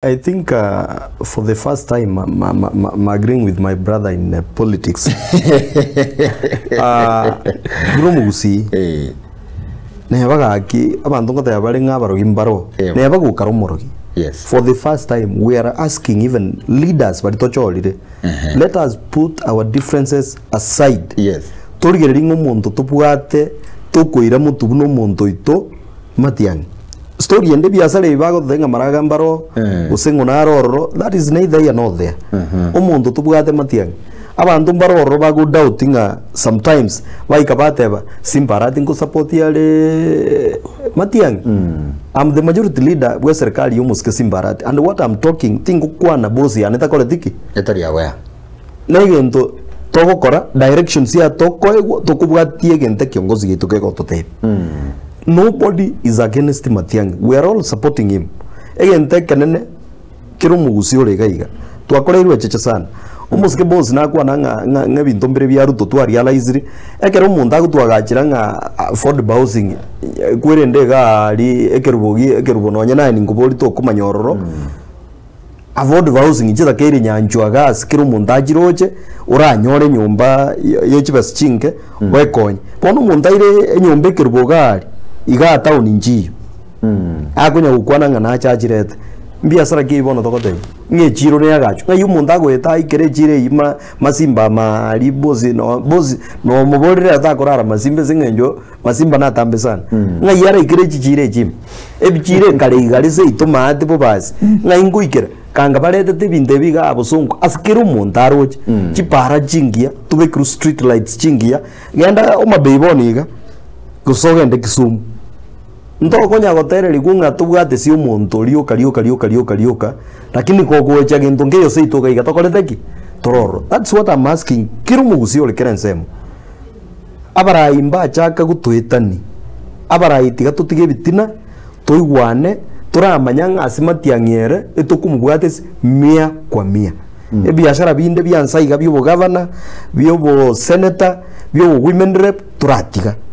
I think for the first time I'm, I'm, I'm agreeing with my brother in politics. Buna omogusii Eh. neba gaki abanto ngoteba bare ng'a abarogi mbaro Eh. neba gokara omorogi. For the first time we are asking even leaders bari tochorire let us put our differences aside. Torigererie ng'a omonto tobwate tokoira motwe buna omonto oito Matiang'i. Story ende ebiasara ebi bagototebia ng'a maraga mbaro gose ng'o nare ororo that is neither here nor there. Omonto tobwate matiang'i. Abanto mbare ororo bago doubt ng'a sometimes baika bateba Simba Arati nkosupport are Matiang'i. I'm the majority leader bwe serikali ya omosike Simba Arati and what I'm talking tingokwana boss yane takoreti ki? Etari aware. Na egento togokora directions ya tokoegwa tokobwatia egento ekiongozi giaito kegototebia. Nobody is against Matiang'i, we are all supporting him. Egento ekenene kere omogusi ore iga iga, twakoreirwe echeche sana. Omosike boss nakwana ng'a ng'a ng'a ebinto mbire bia Ruto twarealiziri, ekero omonto agotwagachera ng'a affordable housing kwerende iga aria ekerubo gie ekerubo nonye naye ninkobori tokomanya ororo. Affordable housing chitakeire nyanchwa gasi kera omonto achiroche oranyore enyomba ye chibesa chinke oekonye. Bono omonto aire enyomba ekerubo iga aria, igaa town nchiyo, akonya gokwana ng'a nache achirete, mbiasara ki bono togotebia? Ng'a echiro neagachwe, ng'ai omonto agoeta aikere echiro eywo ma masimba ama aria bosi no bosi nomoborere atakorara masimba ase eng'encho Masimba natambe sana. Ng'ai araikere echichiira echi ime? Ebichiira ekare igare seito maate bobasi. Ng'ai ngoikera? Kanga baretete ebinto ebi igaa bosongo ase kera omonto aroche. Chipara chingiya, tobekirwe street lights chingiya. Genda Homa Bay bono iga, gose ogende Kisumu. Ntokonya gotererigwa ng'a tobwate ase omonto rioka rioka rioka rioka rioka, lakini kogocha gento nkeiyo seito iga iga tokorete ki? Tore ororo. That's what I'm asking kera omogusii ore kera ensemo. Abarai mbachake gotoetania, abarai tiga totige ebitina, toigwane, toramanya ng'a ase matiang'i ere etokomobwata ase mia kwa mia. Ebiashara binde bia nsa iga bia obogavana, bia obosenator, bia obo women rep, toratiga.